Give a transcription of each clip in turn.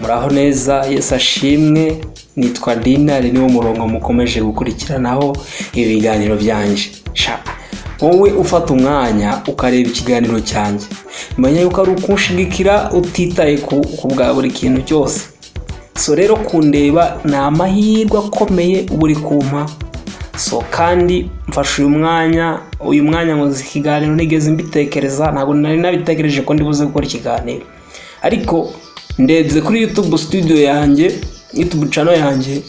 Muraho neza, Yesu ashimwe. Nitwa Dina, niwo murongo mukomeje gukurikiranaho ibiganiro byanje. Sha, wowe ufata umwanya ukareba ikiganiro cyanjye, menya yuko ari ukunshigikira utitaye ku bwa buri kintu cyose. So rero kundeba ni amahirwe akomeye uba uri kumpa. So kandi mfashe uyu mwanya nkoze ikiganiro nigeze mbitekereza, ntabwo nari nabitekereje ko ndibuze gukora ikiganiro, ariko ndebye kuri YouTube Studio yanjye, YouTube channel yanjye,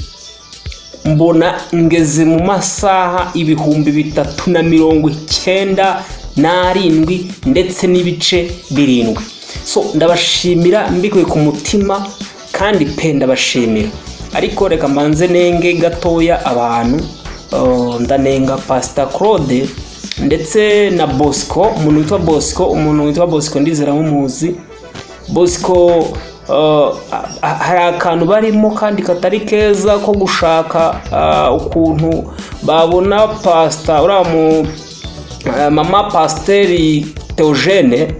mbona ngeze mu masaha 3097 ndetse n'ibice 7. So ndabashimira mbikuye ku mutima kandi pe, ndabashimira. Ariko reka mbanze nenge gatoya abantu. Ndanenga Pastor Claude ndetse na Bosco, umuntu witwa Bosco. Umuntu witwa Bosco ndizera nk'umuzi Bosco. Hari akantu barimo kandi katari keza ko gushaka ukuntu babona pastor uriya mu mama pasiteri Theogene.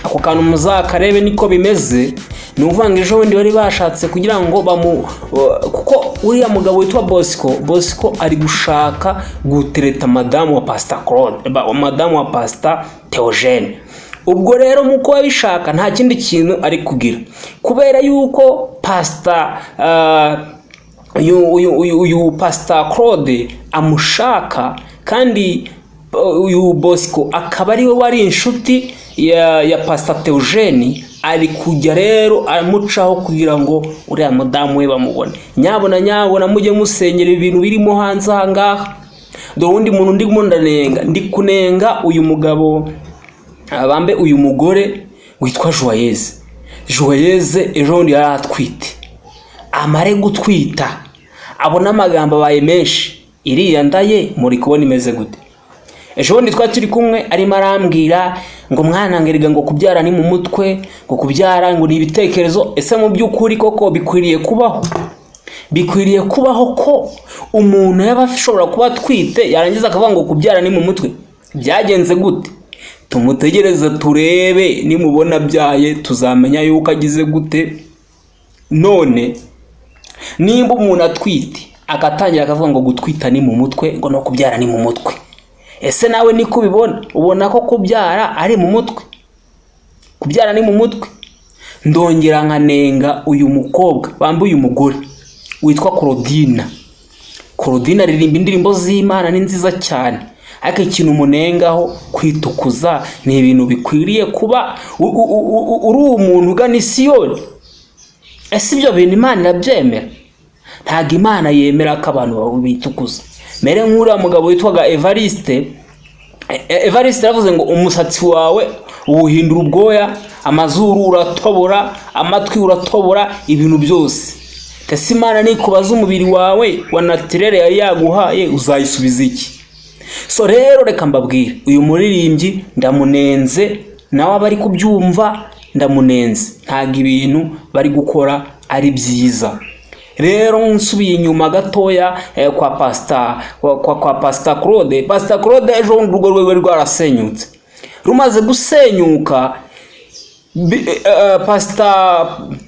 Ako kantu muzakarebe niko bimeze. Ni ukuvuga ngo ejo bundi bari bashatse kugira ngo bamu, kuko uriya mugabo witwa Bosco ari gushaka gutereta madamu wa Pastor Claude, madamu wa Pastor Theogene. Ubwo rero mu kuba abishaka, nta kindi kintu ari kugira, kubera yuko pastor uyu Pastor Claude amushaka, kandi uyu Bosco akaba ariwe wari inshuti ya Pastor Theogene. Ari kujya rero amucaho kugira ngo uriya mudamu we bamubone. Nyabona nyabona, mujye musenyera ibintu birimo hanze aha ngaha. Dore undi muntu ndimo ndanenga, ndi kunenga uyu mugabo, abambe uyu mugore witwa Joyeuse. Joyeuse ejo bundi yari atwite, amare gutwita abona amagambo abaye menshi. Iriya nda ye muri kubona imeze gute? Ejo bundi twari turi kumwe, arimo arambwira ngo mwana, ngo erega ngo kubyara ni mu mutwe, ngo kubyara ngo ni ibitekerezo. Ese mu by'ukuri koko bikwiriye kubaho? Bikwiriye kubaho ko umuntu yaba ashobora kuba atwite, yarangiza akavuga ngo kubyara ni mu mutwe? Byagenze gute? Tumutegereze turebe, nimubona abyaye tuzamenya yuko agize gute. None nimba umuntu atwite agatangira akavuga ngo gutwita ni mu mutwe, ngo no kubyara ni mu mutwe, ese nawe niko ubibona? Ubona ko kubyara ari mu mutwe? Kubyara ni mu mutwe? Ndongera nkanenga uyu mukobwa bambaye, uyu mugore witwa Claudine. Claudine aririmba indirimbo z'Imana, ni nziza cyane, ariko ikintu umunengaho, kwitukuza ni ibintu bikwiriye kuba uri umuntu ugana Isiyoni? Ese ibyo bintu Imana irabyemera? Ntabwo Imana yemera ko abantu bitukuza. Mere nk'uriya mugabo witwaga Evariste. Evariste yaravuze ngo umusatsi wawe uwuhindura ubwoya, amazuru uratobora, amatwi uratobora, ibintu byose. Ese Imana nikubaza umubiri wawe wa naturel yari yaguhaye, uzayisubiza iki? So rero reka mbabwire, uyu muririmbyi ndamunenze, nawe aba ari kubyumva, ndamunenze. Ntabwo ibintu bari gukora ari byiza. Rero nsubiye inyuma gatoya kwa Pastor Claude. Pastor Claude ejo bundi urugo rwe rwari rwarasenyutse. Rumaze gusenyuka,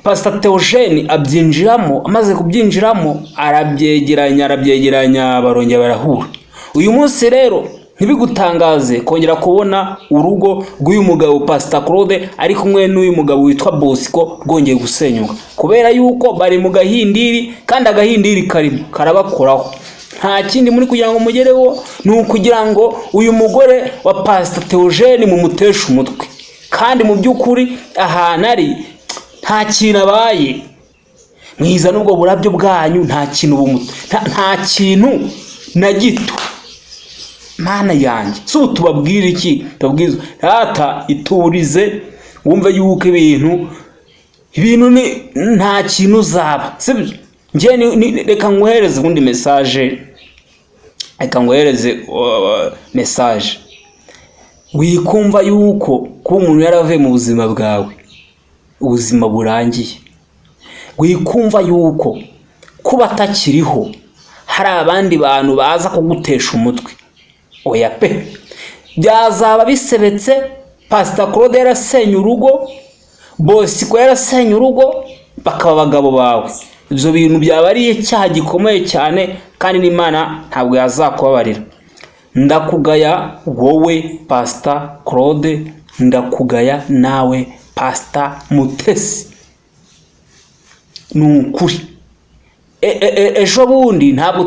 Pastor Theogene abyinjiramo. Amaze kubyinjiramo arabyegeranya, arabyegeranya, barongera barahura. Uyu munsi rero ntibigutangaze kongera kubona urugo rw'uyu mugabo Pastor Claude ari kumwe n'uyu mugabo witwa Bosco rwongeye gusenyuka, kubera yuko bari mu gahindiri, kandi agahindiri karimo karabakoraho. Nta kindi muri kugira ngo mugereho, ni ukugira ngo uyu mugore wa Pastor Theogene mumuteshe umutwe, kandi mu by'ukuri ahantu ari nta kintu abaye mwiza. N'ubwo burabyo bwanyu nta kintu nta kintu na gito. Mana yanjye, si ubu tubabwire iki? Tubabwize rata iturize, wumve yuko ibintu ni nta kintu uzaba, sibyo? Njye reka nguhereze ubundi message, reka nguhereze message. Wikumva yuko kuba umuntu yaravuye mu buzima bwawe ubuzima burangiye. Wikumva yuko kuba atakiriho hari abandi bantu baza kugutesha umutwe. Oya pe, byazaba bisebetse. Pastor Claude yarasenye urugo, Bosco yarasenye urugo. bakaba abagabo bawe. Ibyo bintu byaba ari icyaha gikomeye cyane, kandi n'Imana ntabwo yazakubabarira. Ndakugaya wowe Pastor Claude, ndakugaya nawe Pastor Mutesi. Ni ukuri. Ejo bundi ntabwo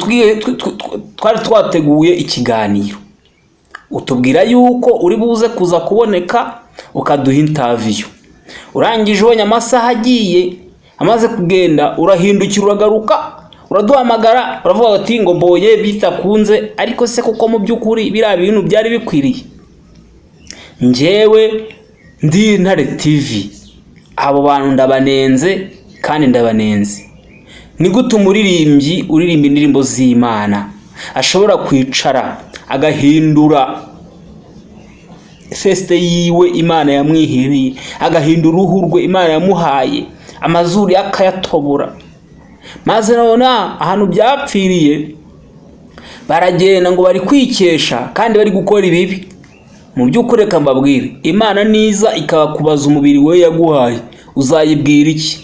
twari twateguye ikiganiro, utubwira yuko uri buze kuza kuboneka ukaduha interview. Urangije ubonye amasaha agiye amaze kugenda, urahindukira uragaruka, uraduhamagara, uravuga ati ngo mbonye bitakunze. Ariko se kuko mu by'ukuri biriya bintu byari bikwiriye? Njyewe ndi Intare TV, abo bantu ndabanenze kandi ndabanenze. Ni gute umuririmbyi uririmba indirimbo z'Imana ashobora kwicara agahindura face yiwe Imana yamwihereye, agahindura uruhu rwe Imana yamuhaye, amazuru ye akayatobora, maze none ahantu byapfiriye baragenda ngo bari kwikesha kandi bari gukora ibibi? Mu by'ukuri reka mbabwire, Imana niza ikabakubaza umubiri we yaguhaye, uzayibwira iki?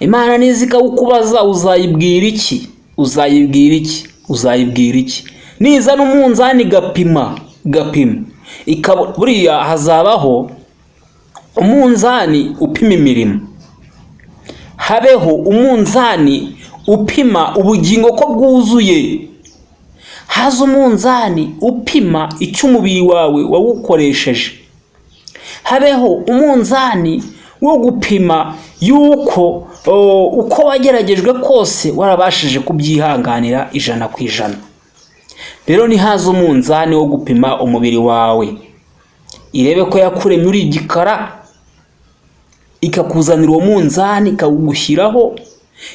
Imana niza ikawukubaza, uzayibwira iki? Uzayibwira iki? Uzayibwira iki? Niza n'umunzani igapima, igapima ikaba, buriya hazabaho umunzani upima imirimo, habeho umunzani upima ubugingo ko bwuzuye, haza umunzani upima icyo umubiri wawe wawukoresheje, habeho umunzani wo gupima yuko uko wageragejwe kose warabashije kubyihanganira 100%. Rero nihaza umunzani wo gupima umubiri wawe, irebe ko yakuremye uri igikara, ikakuzanira uwo munzani ikawugushyiraho,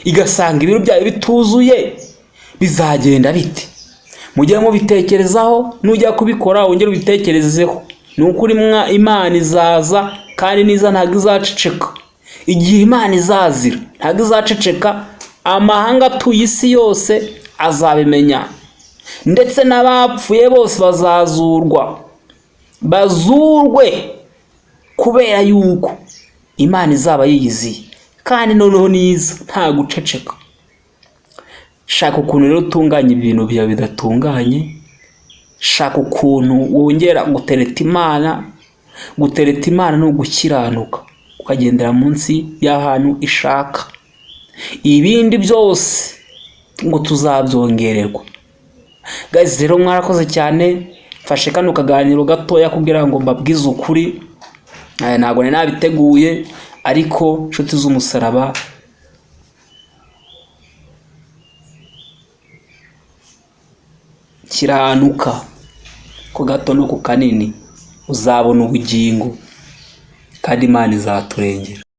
igasanga ibiro byawe bituzuye, bizagenda bite? Mujye mubitekerezaho, nujya kubikora wongere ubitekerezeho. Ni ukuri Imana izaza, kandi niza ntabwo izaceceka. Igihe Imana izazira ntabwo izaceceka, amahanga atuye isi yose azabimenya, ndetse n'abapfuye bose bazazurwa, bazurwe, kubera yuko Imana izaba yiyiziye. Kandi noneho niza nta guceceka. Shaka ukuntu rero utunganya ibintu byawe bidatunganye, shaka ukuntu wongera gutereta Imana. Gutereta Imana ni ugukiranuka, ukagendera munsi y'ahantu ishaka. Ibindi byose ngo tuzabyongererwa. Guys, rero mwarakoze cyane. Mfashe kano kaganiro gatoya kugira ngo mbabwize ukuri. Ntabwo nari nabiteguye, ariko inshuti z'umusaraba, kiranuka ku gato no ku kanini, uzabona ubugingo kandi Imana izaturengera.